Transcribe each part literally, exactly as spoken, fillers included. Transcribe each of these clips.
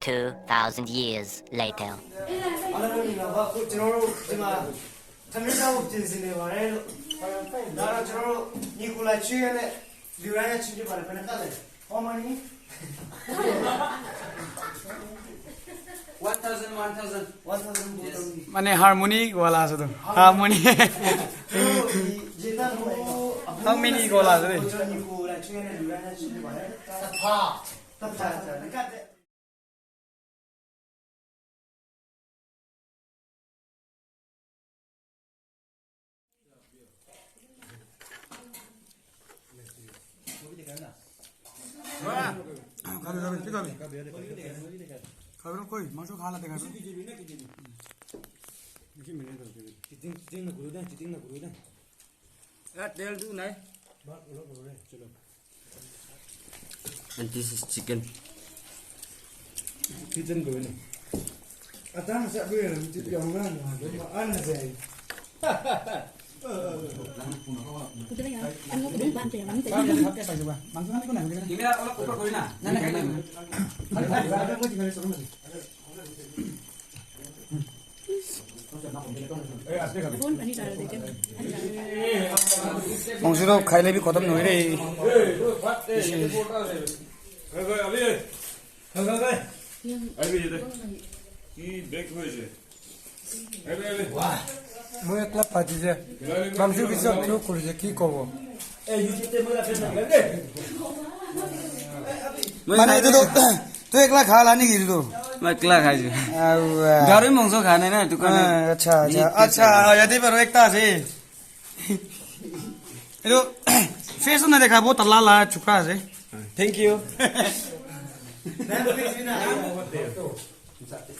Two thousand years later. One thousand, one thousand. Mane harmony wala ase tu. Harmony. How many wala ase de? Khabi, khabi, khabi. Khabi, koi, mangso khala dekha. Cheating, cheating na kuru de, cheating na kuru de. Ya, tel tu nai. And this is chicken. Kitchen ko ni. Atang sa ko ni, chicken ko ni. Ano sa? Mangso toh khaile bi khatam nohoi re. Moi ekla phatise. Mangso bishi thuk korise, ki kobo? Mane etu tu, tu ekla khala niki etu tu? Moi ekla khaise. Aru, ah. Gari mangso kha nai na, etu karne. Ah, acha, acha. Acha, yate paro ekta ase. Etu face na dekha, bahut tala la chukra ase. Thank you.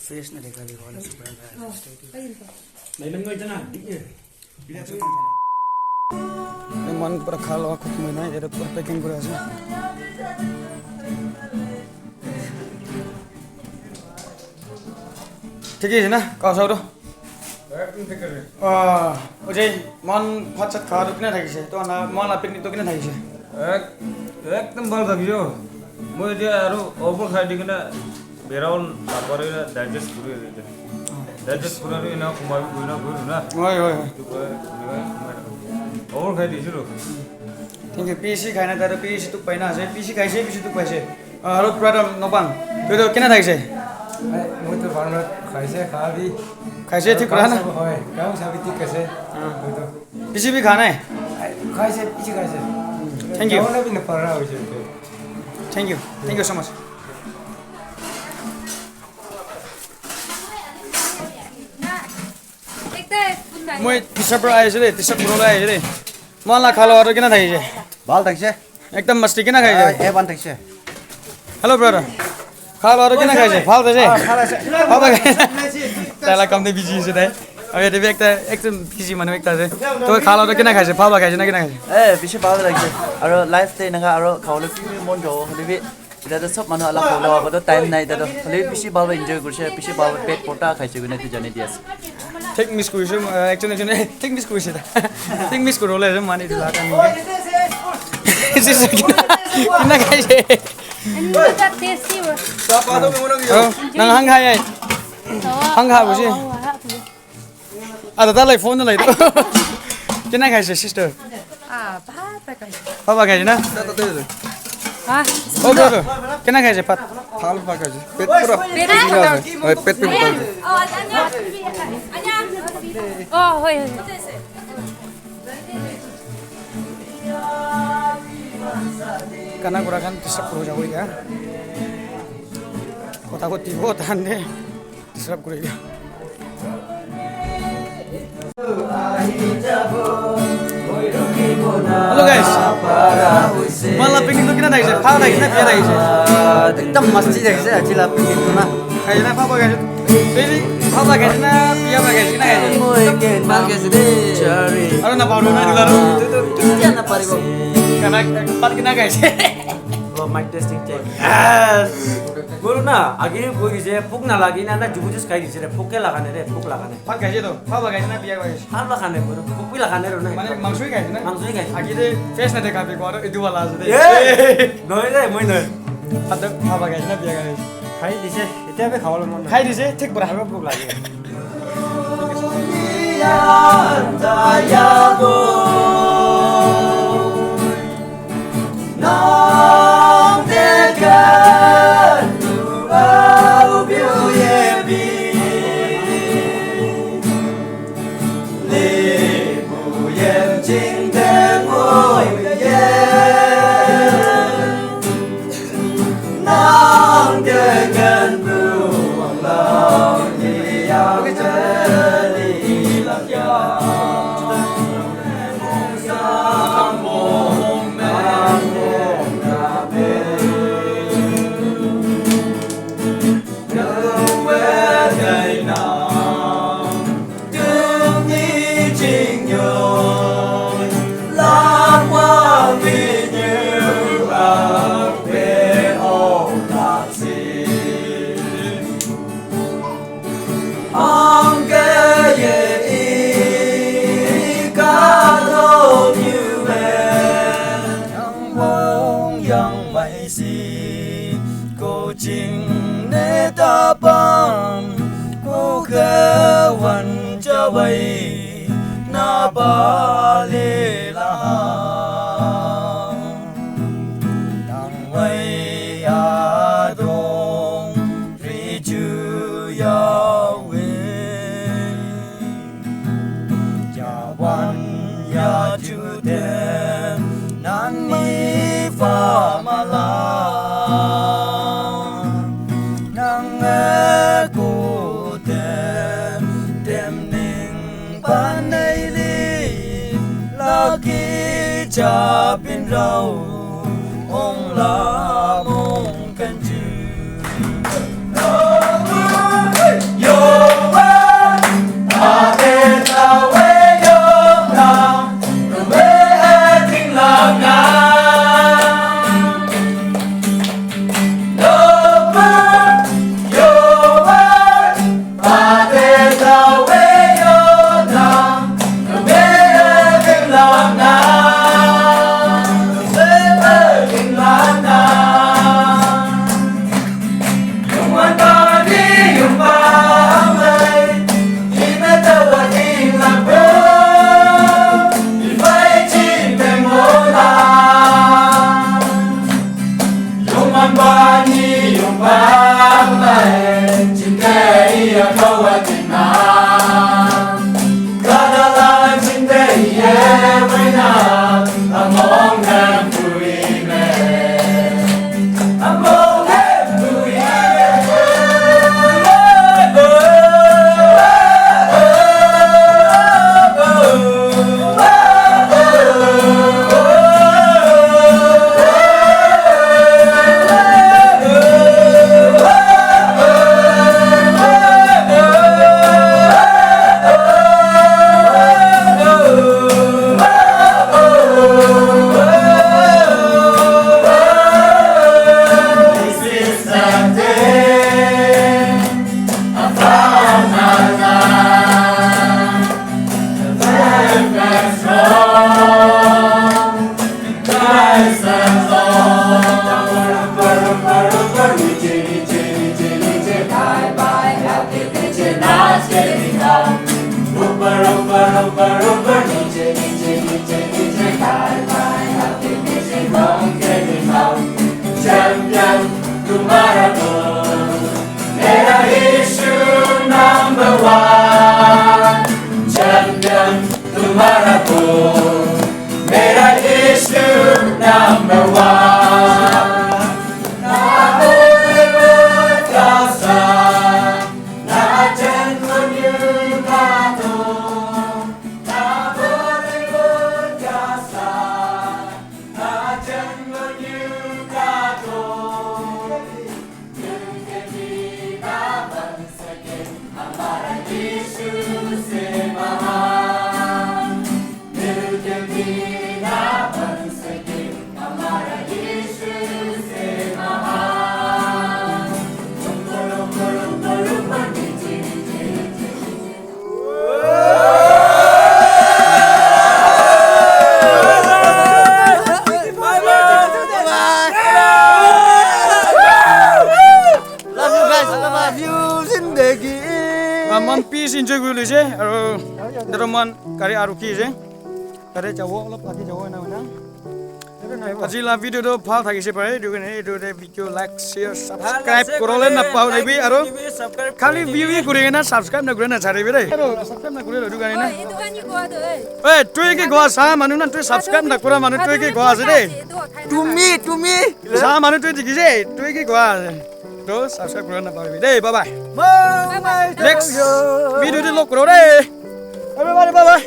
Face na dekha, bahut chukra ase. Eman pura kha loa khatam hoi na, yate pura packing kuri ase. Thik ase na? Kha sabo toh? Ekdum thik ase. Ah, ojei, moikhan bhat chat kha toh kina thakise? Toh na, moikhan la picnic toh kina thakise? Ek-, ekdum bhal thakise. Moi etia aru over khai di kena berao napare na digest kuri ase. Digest kura tu ena kumai kuri na kuri na. Hoi, hoi, hoi. Etu koi, etu koi kumai na. Over khai dise toh. Thank you. P C khai na, tai toh P C thuk pai na ase. P C khaise, P C thuk paise. Ah, aru pura toh nopang. Toi toh kena thakise? Ai, moi toh bhal para khaise, kha bi. Khaise, thik pura na? Kam sab, hoi, kam sab thik ase. Ah. Moi toh. P C bi kha nai? Ai, khaise, P C khaise. Thank you. Jabole bi napara hoise. Thank you. Thank you so much. Moi Tisap para ahi ase de, Tisap kuribole ahi ase de. Moikhan la kha loa toh kina thakise? Bhal thakise. Ekdum masti kina khaise? Ah, A one thakise. Hello brother. Kha loa toh kina khaise? Bhal thakise? Ah, bhal ase. Bhal thakise. Tai la kam te busy ase tai. Aru yate bi ekta, ekdum busy manu ekta ase. Toi kha loa toh kina khaise? Bhal pa khaise na kina khaise? Eh, bishi bhal lagise. Aru life te enaka aru khabole bi mon jabo hoile bi Etia toh sob manu alak hobo, ago toh time nai, etia toh khali bishi bhal para enjoy kurise, bishi bhal para pet bhorta khaise koina etu janai di ase. Thik miss kurise, uh, actually, actually, thik miss kurise ta. Thik miss kuribole ase, mani etu laga time te. Kina, kina khaise? And look at tasty. Oh, nang hang hai hai. Hang ha buji. Ah, dada lai phone lai. Kina khaise, sister? Ah, bhat pa khaise. Bhat pa khaise na? Ha? Oh, bro, bro. Kina khaise bhat? Bhal pa khaise. Pet pura. Pet pura. Oi, pet pura. Oh, anya. Anya. Oh, hoi, hoi. Kana kura khan disturb kuri jabo etia. Kotha koti bo tan de. Disturb kuri dia. Hello guys. Moikhan la picnic toh kina thakise? Bhal thakise na biya thakise? Ekdum masti thakise aji la picnic toh na. Khaise na bhal pa khaise? Baby, bhal pa khaise na biya pa khaise? Kina khaise? Moi ekdum bhal khaise de. Aru na paru na dila ru. Etu toh ketia na paribo. Kana bhat kina khaise? Oh, mic testing check. Yes. Moru na, age koi dise, bhuk na lagi na, na jubu juice khai dise re, bhuk ke laga nai re, bhuk laga nai. Bhat khaise toh, bhal pa khaise na biya khaise? Bhal pa khaise, moru bhuk bi laga nai re na. Mane mangso hi khaise na? Mangso hi khaise. Age te face na dekha bi ko, aru etu wala ase de. Ye! Nohoi de, moi nohoi. Bhat toh bhal pa khaise na biya khaise? Khai dise, etia bi khabole mon nai. Khai dise, thik para. Aro bhuk lage. Ko ching ne ta pam, ko ke wan cha wai na ba le la. Nang wai a dong ri ju ya we. Yawan ya jute nan mi fa ma la. Nang e ku te tem ning pan nei li la ki cha pin rau ong la mong kan ju. Champion, तुम्हारा गोल, मेरा यीशु number one। Champion, तुम्हारा गोल, मेरा यीशु number one। View zindagi. Aman peace enjoy kuri lise, aro dero man kari aru ki ase. Kare jabo, olop age jabo, ena hoina. Aji la video to bhal thakise pare, etu karne etu te video like, share, subscribe korole na pao nabi, aro khali view hi kuri kena subscribe na kuri na charibi de. Aro subscribe na kuri lo, etu karne na. Oi, etu karne koa to, oi. Oi, tui ki koa sa manu na, tui subscribe na kura manu, tui ki koa ase de. Tumi, tumi. Sa manu tui dikhi je, tui ki koa ase. To subscribe kura na paribi de. Bye bye. Bye bye. Next video te log kuro de. Everybody, bye bye.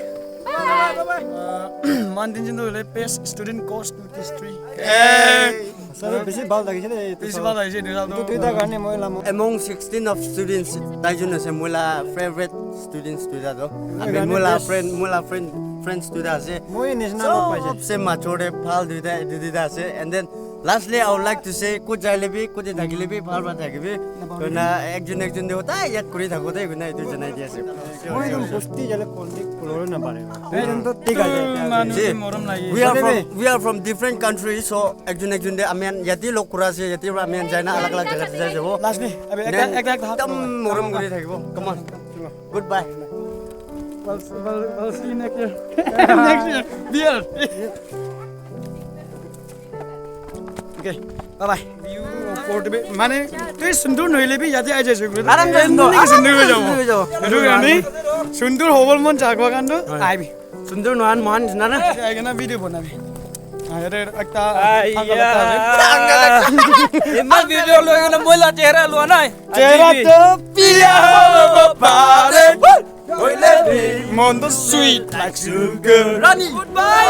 Bye bye. Uh, man din jin to le best student course to history. Hey. Sir, bisi bhal lagise de, etu bisi sir. Bhal lagise de, etu duita karne moi la mo- Among sixteen of students, tai jun ase moi la favorite students duita to. Ami moi la friend, moi la friend, friends duita ase. Moi nisna log paise. Sobse major de bhal duita, etu duita ase. And then lastly, I would like to say, kut jaile bi, kut thakile bi, bhal bhal thakibi. Koina ekjon ekjon de hotai yad kuri thako de, koina etu janai di ase. Moi ekdom bosti jale contact kuri na pare. Moi ekdom to thik ase. Manu ji, morom lagi. We are from, we are from different countries, so ekjon ekjon de ami khan yate log kura ase, yate para ami khan jai na alag alag jaga te jai jabo. Last ni, abhi ekta, then ekta, ekta. Ekdom morom kuri thakibo. Come on. Goodbye. We'll, we'll, we'll see you next year. Next year. Beer. Okay. Bye bye. View of Fort Bay. Mane, tui sundur nohile bi yate ahi jai se. Aram se sundur. Aram se sundur hoi jabo. Sundur hoi jabo. Etu karne sundur hobol mon jagwa kan to aibi. Sundur nohan mohan nisna na. Ai kena video banabi. Ah, yate ekta thaka lata ase. Iman video loi kena moi la chehra lua nai. Chehra to biya hobo pare. Hoile bi mon to sweet like sugar. Rani. Goodbye.